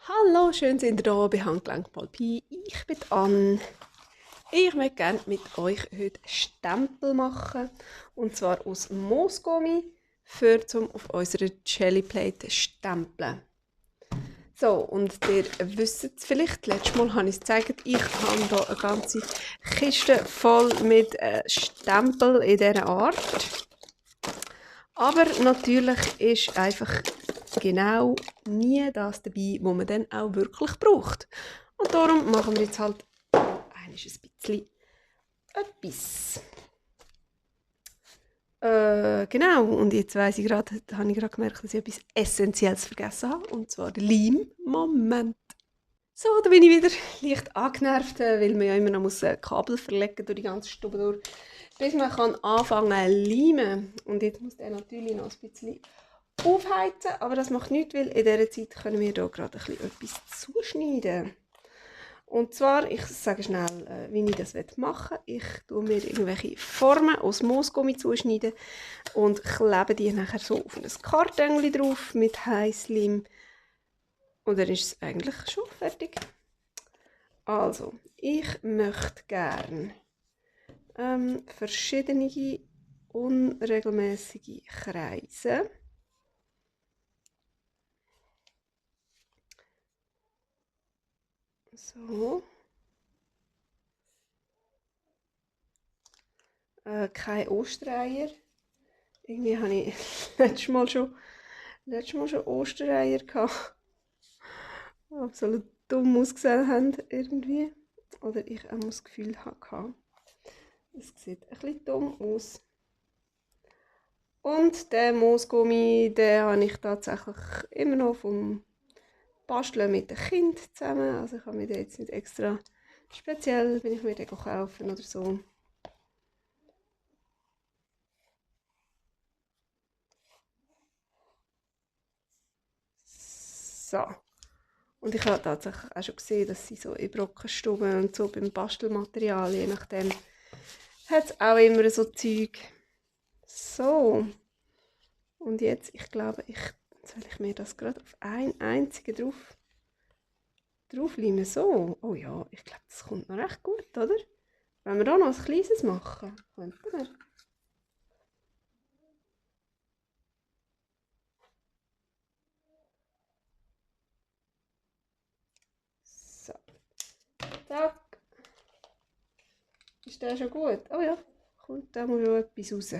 Hallo, schön sind ihr da bei Handgelenk mal Pi. Ich bin Anne. Ich möchte gerne mit euch heute Stempel machen. Und zwar aus Moosgummi zum auf unserer Jellyplate stempeln. So, und ihr wisst es vielleicht, letztes Mal habe ich es gezeigt, ich habe hier eine ganze Kiste voll mit Stempel in dieser Art. Aber natürlich ist einfach genau nie das dabei, was man dann auch wirklich braucht. Und darum machen wir jetzt halt ein bisschen etwas. Genau, und jetzt habe ich gerade gemerkt, dass ich etwas Essentielles vergessen habe, und zwar den Leim. Moment. So, da bin ich wieder leicht angenervt, weil man ja immer noch Kabel verlegen durch die ganze Stube durch, bis man kann anfangen zu leimen. Und jetzt muss der natürlich noch ein bisschen aufheizen, aber das macht nichts, weil in dieser Zeit können wir hier gerade etwas zuschneiden. Und zwar, ich sage schnell, wie ich das machen will. Ich tue mir irgendwelche Formen aus Moosgummi zuschneiden und klebe die nachher so auf ein Karton drauf mit Heißleim. Und dann ist es eigentlich schon fertig. Also, ich möchte gerne verschiedene unregelmäßige Kreise. So. Kein Ostereier. Irgendwie hatte ich letztes Mal schon Ostereier gehabt, die absolut dumm ausgesehen haben irgendwie. Oder ich auch das Gefühl hatte. Es sieht ein bisschen dumm aus. Und den Moosgummi, den habe ich tatsächlich immer noch vom Basteln mit dem Kind zusammen. Also ich habe mir den jetzt nicht extra speziell, wenn ich mir den kaufen oder so. So. Und ich habe tatsächlich auch schon gesehen, dass sie so in Brockenstuben und so beim Bastelmaterial, je nachdem, hat es auch immer so Zeug. So. Und jetzt, ich glaube, soll ich mir das gerade auf ein einzigen draufleimen. So. Oh ja, ich glaube, das kommt noch recht gut, oder? Wenn wir da noch ein kleines machen, könnten wir. So. Zack. Ist der schon gut? Oh ja, kommt da mal schon etwas raus.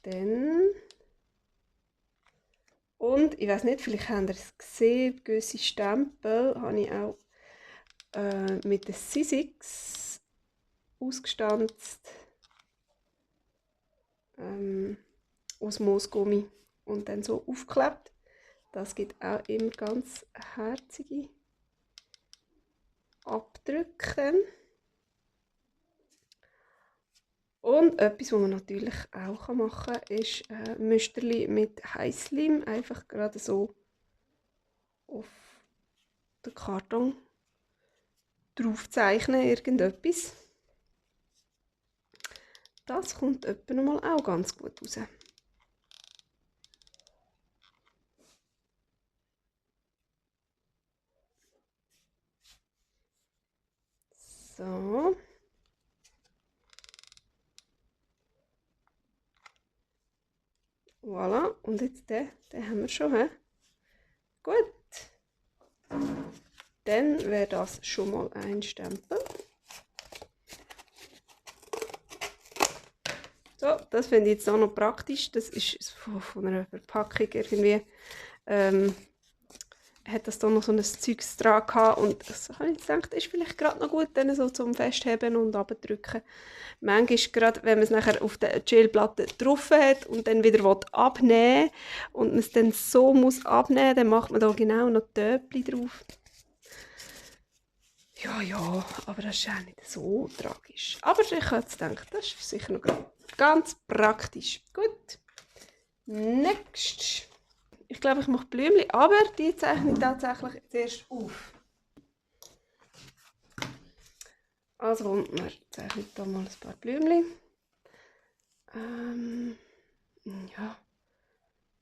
Dann. Und ich weiß nicht, vielleicht habt ihr es gesehen, gewisse Stempel habe ich auch mit der Sizzix ausgestanzt aus Moosgummi und dann so aufgeklebt. Das gibt auch immer ganz herzige Abdrücke. Und etwas, was man natürlich auch machen kann, ist Müsterli mit Heißleim einfach gerade so auf den Karton drauf zeichnen, irgendetwas. Das kommt etwa mal auch ganz gut raus. So. Voilà. Und jetzt den haben wir schon. He? Gut. Dann wäre das schon mal ein Stempel. So, das finde ich jetzt auch noch praktisch. Das ist von einer Verpackung irgendwie. Hat das da noch so ein Zeugs dran gehabt und das habe ich gedacht, ist vielleicht gerade noch gut, dann so zum Festheben und abdrücken. Manchmal gerade, wenn man es nachher auf der Gelplatte drauf hat und dann wieder abnehmen will und man es dann so muss abnehmen, dann macht man da genau noch Töpfchen drauf. Ja, ja, aber das ist auch nicht so tragisch. Aber ich habe jetzt gedacht, das ist sicher noch ganz praktisch. Gut, next. Ich glaube, ich mache Blümchen, aber die zeichne ich tatsächlich zuerst auf. Also, wir zeichnen hier mal ein paar Blümchen. Ja.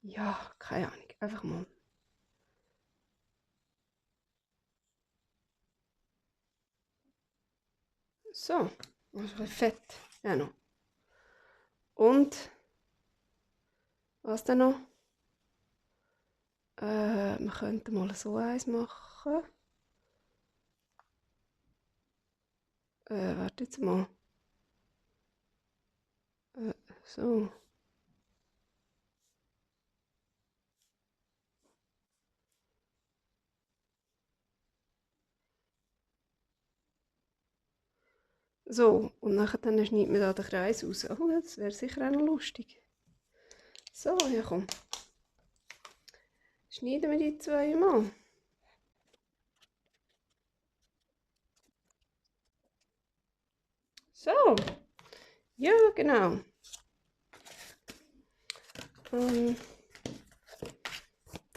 Ja, keine Ahnung. Einfach mal So, das ist ein bisschen Fett. Ja, noch. Und was denn noch? Wir könnten mal so eins machen. Warte jetzt mal. So. So, und nachher dann schneidet man da den Kreis raus. Oh, das wäre sicher auch noch lustig. So, ja komm. Schneiden wir die zweimal. So. Ja, genau.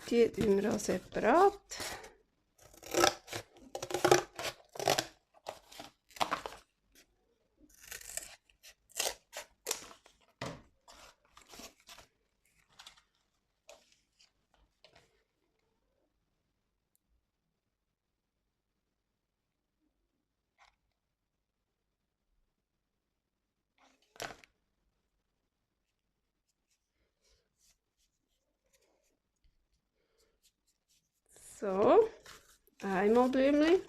Die tun wir auch separat. So, einmal Blümchen.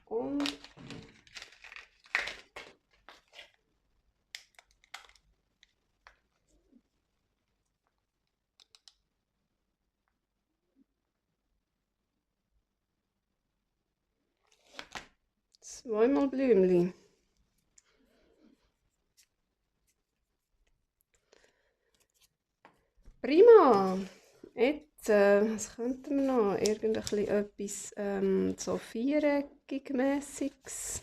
Und zweimal Blümchen. Prima. Jetzt, was könnten wir noch? Etwas so viereckig mäßiges.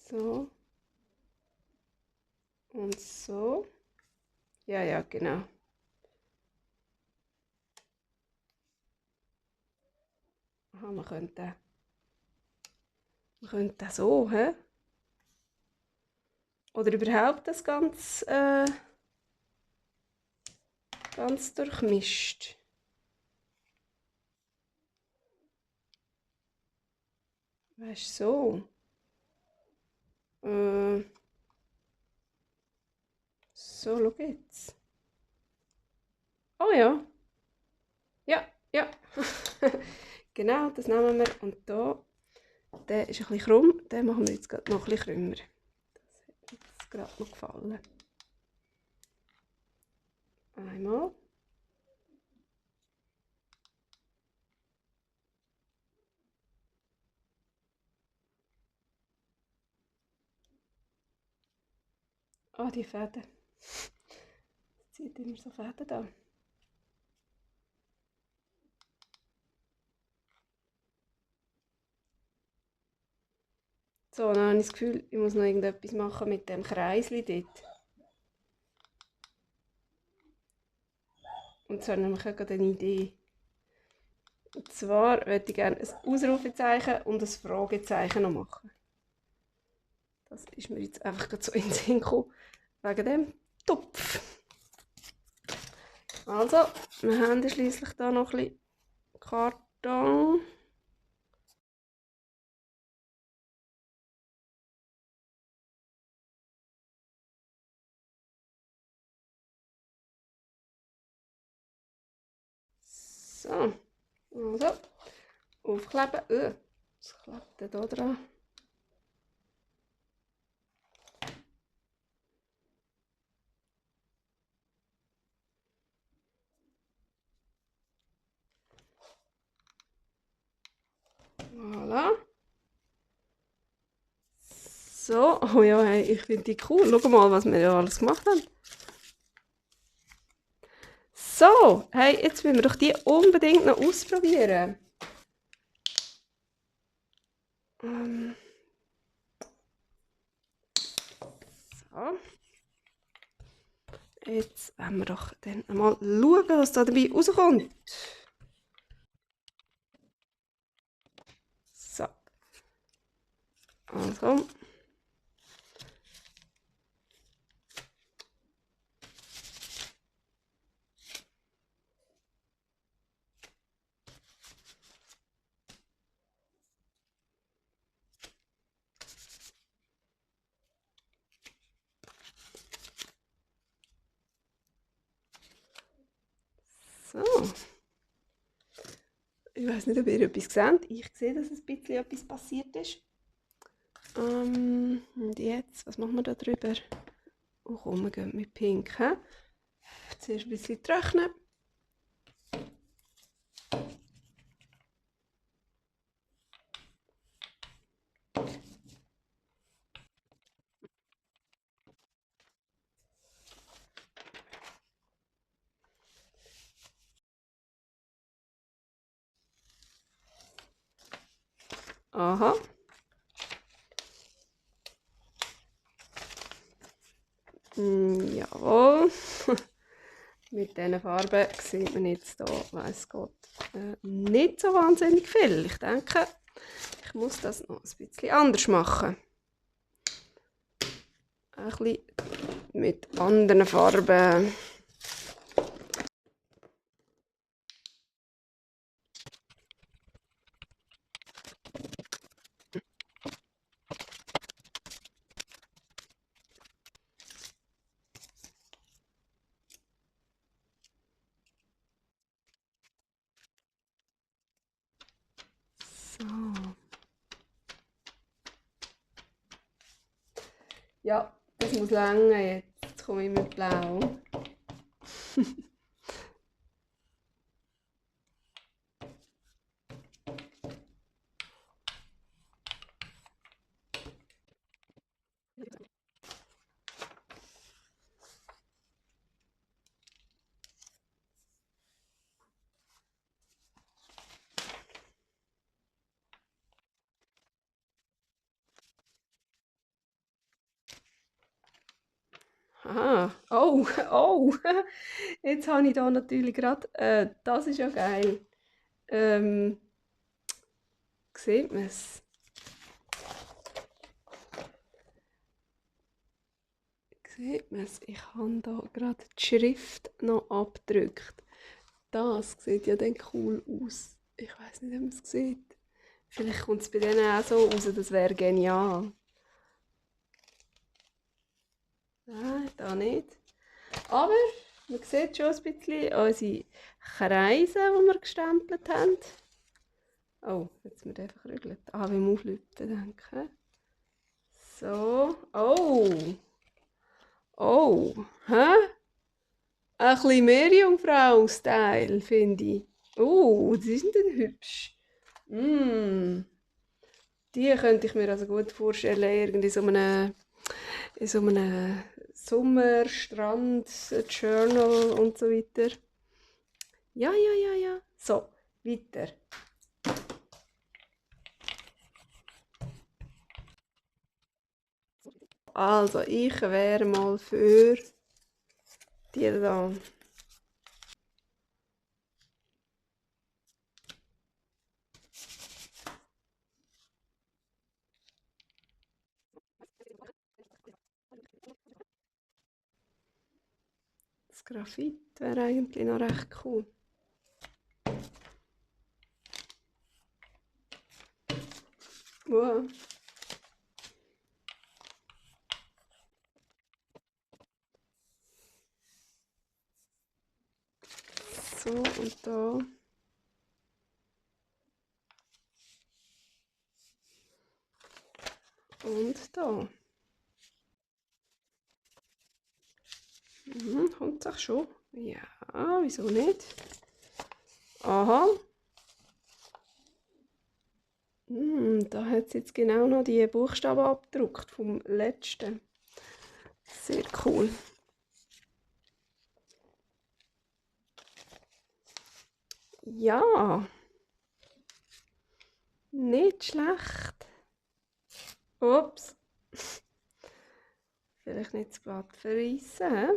So. Und so. Ja, ja, genau. Aha, man könnte das so, hä? Oder überhaupt das ganz durchmischt. Weißt du, so. So, schau jetzt. Oh ja. Ja, ja. Genau, das nehmen wir. Und da, der ist ein bisschen krumm, den machen wir jetzt gerade noch ein bisschen krümmer. Das hat mir jetzt gerade noch gefallen. Einmal. Ah, die Fäden. Es zieht immer so Fäden da. So, dann habe ich das Gefühl, ich muss noch irgendetwas machen mit dem Kreisli dort. Und zwar nämlich auch gerade eine Idee. Und zwar würde ich gerne ein Ausrufezeichen und ein Fragezeichen noch machen. Das ist mir jetzt einfach gerade so in den Sinn gekommen, wegen dem Topf. Also, wir haben schliesslich da noch ein bisschen Karton. So, also, aufkleben. Was klebt denn da dran? Voilà. So, oh ja, hey, ich finde die cool. Schau mal, was wir ja alles gemacht haben. So, hey, jetzt müssen wir doch die unbedingt noch ausprobieren. So. Jetzt wollen wir doch dann mal schauen, was da dabei rauskommt. So. Also. So. Ich weiß nicht, ob ihr etwas seht. Ich sehe, dass ein bisschen etwas passiert ist. Und jetzt, was machen wir da drüber? Oh komm, wir gehen mit Pink. He? Zuerst ein bisschen trocknen. Aha. Jawohl. Mit diesen Farben sieht man jetzt hier, weiss Gott, nicht so wahnsinnig viel. Ich denke, ich muss das noch ein bisschen anders machen. Ein bisschen mit anderen Farben. So. Ja, das muss länger jetzt. Jetzt komme ich mit Blau. Aha, oh, oh, jetzt habe ich da natürlich gerade, das ist ja geil. Sieht man es? Sieht man es? Ich habe da gerade die Schrift noch abgedrückt. Das sieht ja dann cool aus. Ich weiß nicht, ob man es sieht. Vielleicht kommt es bei denen auch so raus, das wäre genial. Nein, da nicht. Aber man sieht schon ein bisschen unsere Kreise, die wir gestempelt haben. Oh, jetzt wird einfach gerügelt. Ah, beim Auflüpten, denke ich. So. Oh. Oh. Hä? Ein bisschen mehr Jungfrau-Style, finde ich. Oh, die sind denn hübsch. Die könnte ich mir also gut vorstellen, irgendwie in so einem Sommerstrand, Journal und so weiter. Ja, ja, ja, ja. So, weiter. Also, ich wäre mal für die da. Das Graphit wäre eigentlich noch recht cool. Wow. So, und da. Und da. Kommt es auch schon? Ja, wieso nicht? Aha. Da hat es jetzt genau noch die Buchstaben abgedruckt vom letzten. Sehr cool. Ja. Nicht schlecht. Ups. Vielleicht nicht das Blatt verreissen, hä?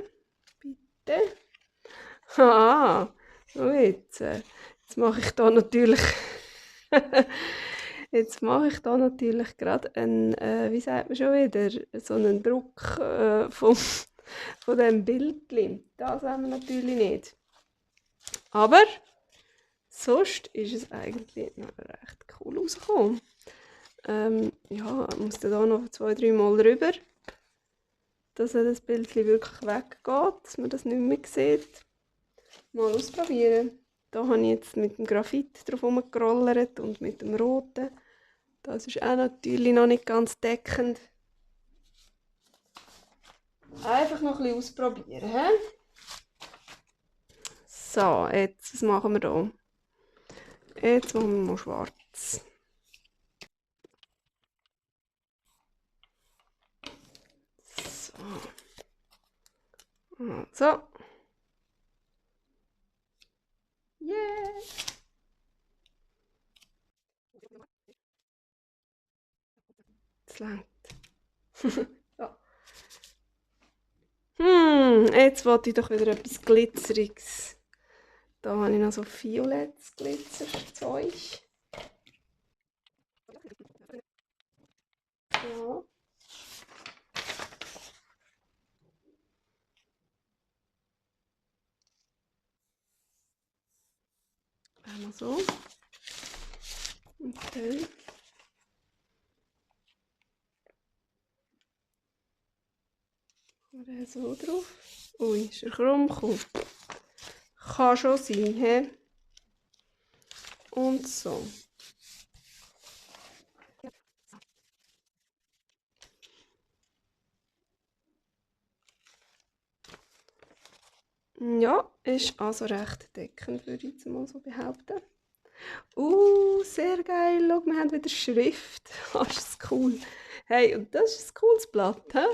Bitte. Ah, so jetzt mache ich da natürlich jetzt mache ich da natürlich gerade einen, wie sagt man schon wieder, so einen Druck von diesem Bildchen. Das haben wir natürlich nicht. Aber sonst ist es eigentlich noch recht cool rausgekommen. Ja, ich muss da noch 2-3 Mal drüber, dass das Bildchen wirklich weggeht, dass man das nicht mehr sieht. mal ausprobieren. Da habe ich jetzt mit dem Graphit drauf rumgerollert und mit dem roten. Das ist auch natürlich noch nicht ganz deckend. Einfach noch ein bisschen ausprobieren. He? So, jetzt, was machen wir hier? Jetzt machen wir mal schwarz. So. So. Yeah! Das längt. So. Jetzt wollte ich doch wieder etwas Glitzeriges. Da habe ich noch so violettes Glitzerzeug. Ja. Einmal so. Und dann oder so drauf. Ui, ist er krumm gekommen. Kann schon sein, he? Und so. Ja, ist also recht deckend, würde ich jetzt mal so behaupten. Sehr geil. Schau, wir haben wieder Schrift. Das ist cool. Hey, und das ist ein cooles Blatt, he?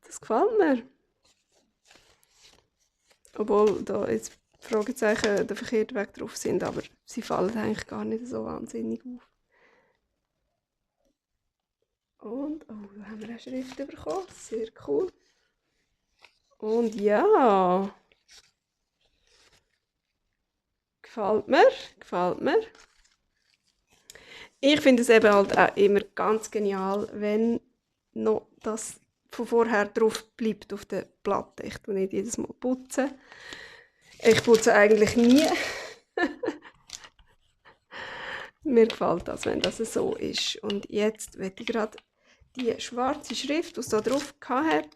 Das gefällt mir. Obwohl da jetzt Fragezeichen der verkehrte Weg drauf sind, aber sie fallen eigentlich gar nicht so wahnsinnig auf. Und, oh, da haben wir eine Schrift bekommen. Sehr cool. Und ja, gefällt mir, gefällt mir. Ich finde es eben halt auch immer ganz genial, wenn noch das von vorher drauf bleibt auf der Platte. Ich tue nicht jedes Mal putzen. Ich putze eigentlich nie. Mir gefällt das, wenn das so ist. Und jetzt werde ich gerade die schwarze Schrift, die es da drauf hat,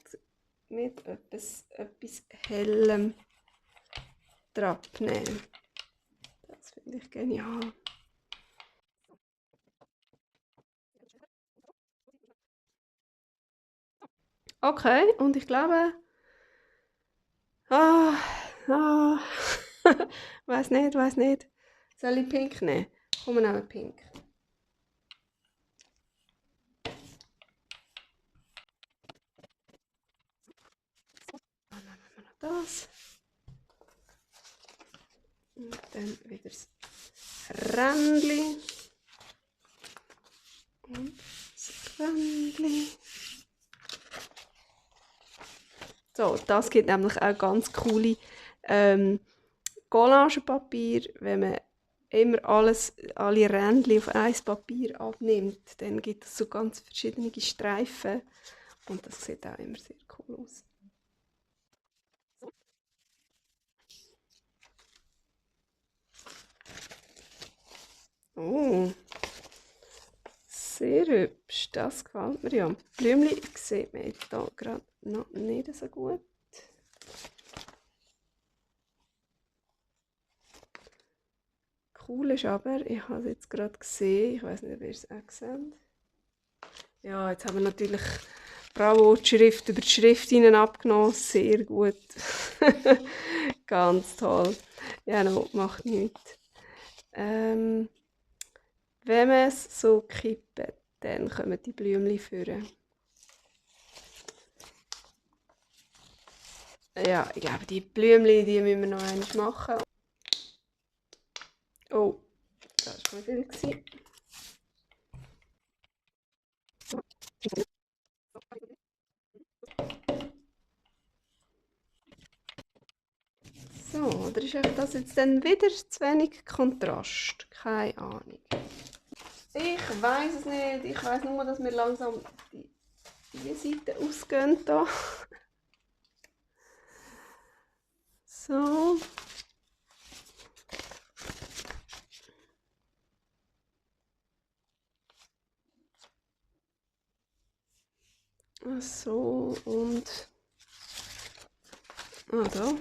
mit etwas Hellem drauf nehmen. Das finde ich genial. Okay, und ich glaube, ah, ah, weiß nicht, weiß nicht. Soll ich pink nehmen? Komm, wir nehmen pink. Dann nehmen wir noch das. Und dann wieder das Rändchen. Und das Rändchen. So, das gibt nämlich auch ganz coole Collagepapier. Wenn man immer alle Rändchen auf ein Papier abnimmt, dann gibt es so ganz verschiedene Streifen. Und das sieht auch immer sehr cool aus. Oh, sehr hübsch. Das gefällt mir ja. Die Blümchen sieht man jetzt hier gerade noch nicht so gut. Cool ist aber, ich habe es jetzt gerade gesehen, ich weiß nicht, ob ihr es auch seht. Ja, jetzt haben wir natürlich Bravo die Schrift über die Schrift hinein abgenommen. Sehr gut. Ganz toll. Ja, no, macht nichts. Wenn wir es so kippen, dann kommen die Blümchen führen. Ja, ich glaube, die Blümchen, die müssen wir noch einmal machen. Oh, das war viel. So, oder ist das jetzt dann wieder zu wenig Kontrast? Keine Ahnung. Ich weiß es nicht. Ich weiß nur, dass wir langsam die Seite ausgehen da. So. So und da.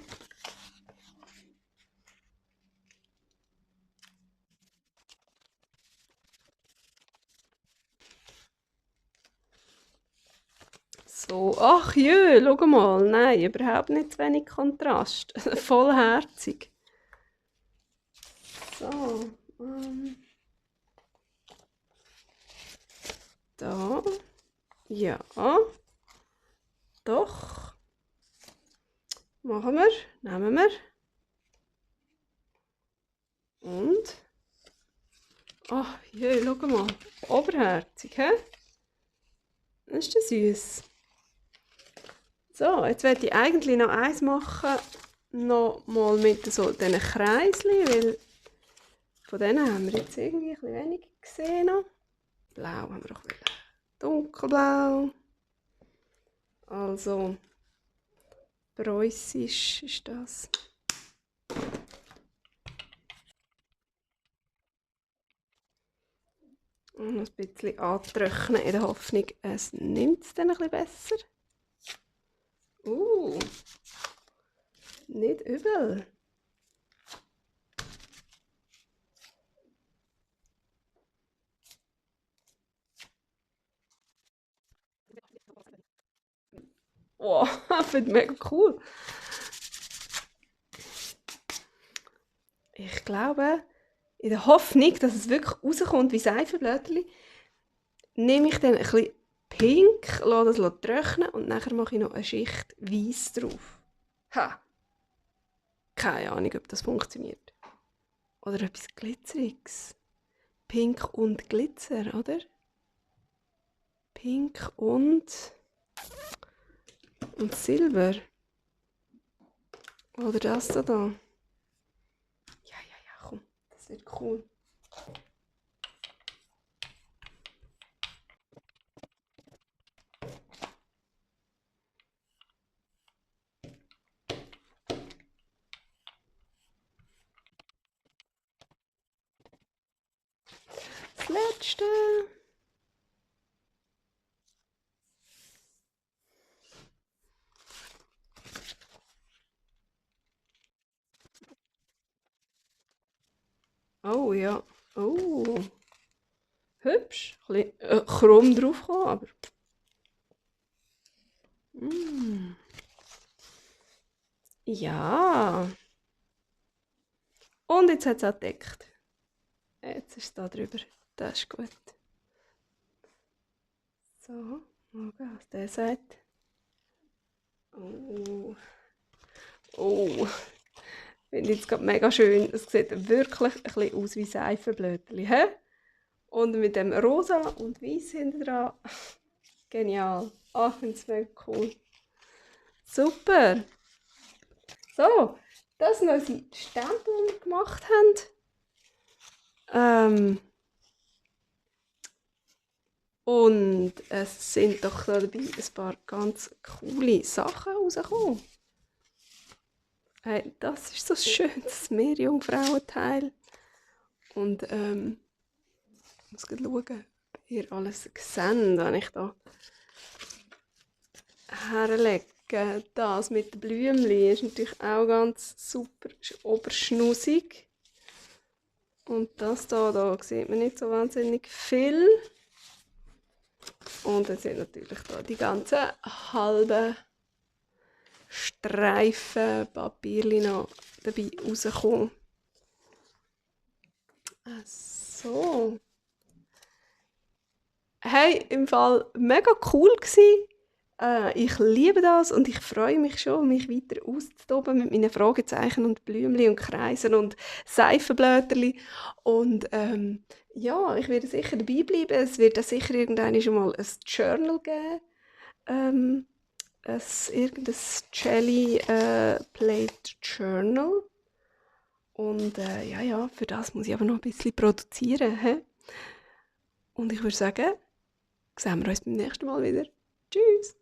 So, ach jö, schau mal. Nein, überhaupt nicht zu wenig Kontrast. Vollherzig. So, da. Ja, doch. Machen wir, nehmen wir. Und? Ach jö, schau mal. Oberherzig, hä? Das ist ja süß. So, jetzt werde ich eigentlich noch eins machen. Noch mal mit so diesen Kreischen, weil von denen haben wir jetzt irgendwie ein bisschen wenig gesehen. Noch. Blau haben wir auch wieder. Dunkelblau. Also, preußisch ist das. Und noch ein bisschen antrocknen in der Hoffnung, es nimmt es dann ein bisschen besser. Nicht übel. Wow, finde ich mega cool. Ich glaube, in der Hoffnung, dass es wirklich rauskommt wie Seifenblättchen, nehme ich dann ein bisschen pink, lasse das trocknen und nachher mache ich noch eine Schicht Weiß drauf. Ha! Keine Ahnung, ob das funktioniert. Oder etwas Glitzeriges. Pink und Glitzer, oder? Pink und Silber. Oder das da. Ja, komm, das wird cool. Das letzte. Oh ja. Oh. Hübsch. Ein bisschen Chrom drauf gekommen, aber. Ja. Und jetzt hat es auch gedeckt. Jetzt ist es da drüber. Das ist gut. So, mal schauen, was der sagt. Oh. Finde ich jetzt gerade mega schön. Es sieht wirklich ein bisschen aus wie Seifenblättchen. He? Und mit dem Rosa und Weiß hinten dran. Genial. Ich finde es mega cool. Super. So, das sind unsere Stempel, die wir gemacht haben. Und es sind doch da dabei ein paar ganz coole Sachen rausgekommen. Hey, das ist so ein schönes Meerjungfrauenteil. Und ich muss schauen, ob ihr alles seht, wenn ich da herlege. Das mit den Blümchen ist natürlich auch ganz super, ist oberschnussig. Und das da sieht man nicht so wahnsinnig viel. Und dann sind natürlich da die ganzen halben Streifen Papierchen noch dabei rausgekommen. So. Hey, im Fall mega cool gsi. Ich liebe das und ich freue mich schon, mich weiter auszutoben mit meinen Fragezeichen und Blümchen und Kreisen und Seifenblätterli. Und ja, ich werde sicher dabei bleiben. Es wird auch sicher irgendwann schon mal ein Journal geben. Irgendein Jelly Plate Journal. Und ja, für das muss ich aber noch ein bisschen produzieren. He? Und ich würde sagen, sehen wir uns beim nächsten Mal wieder. Tschüss!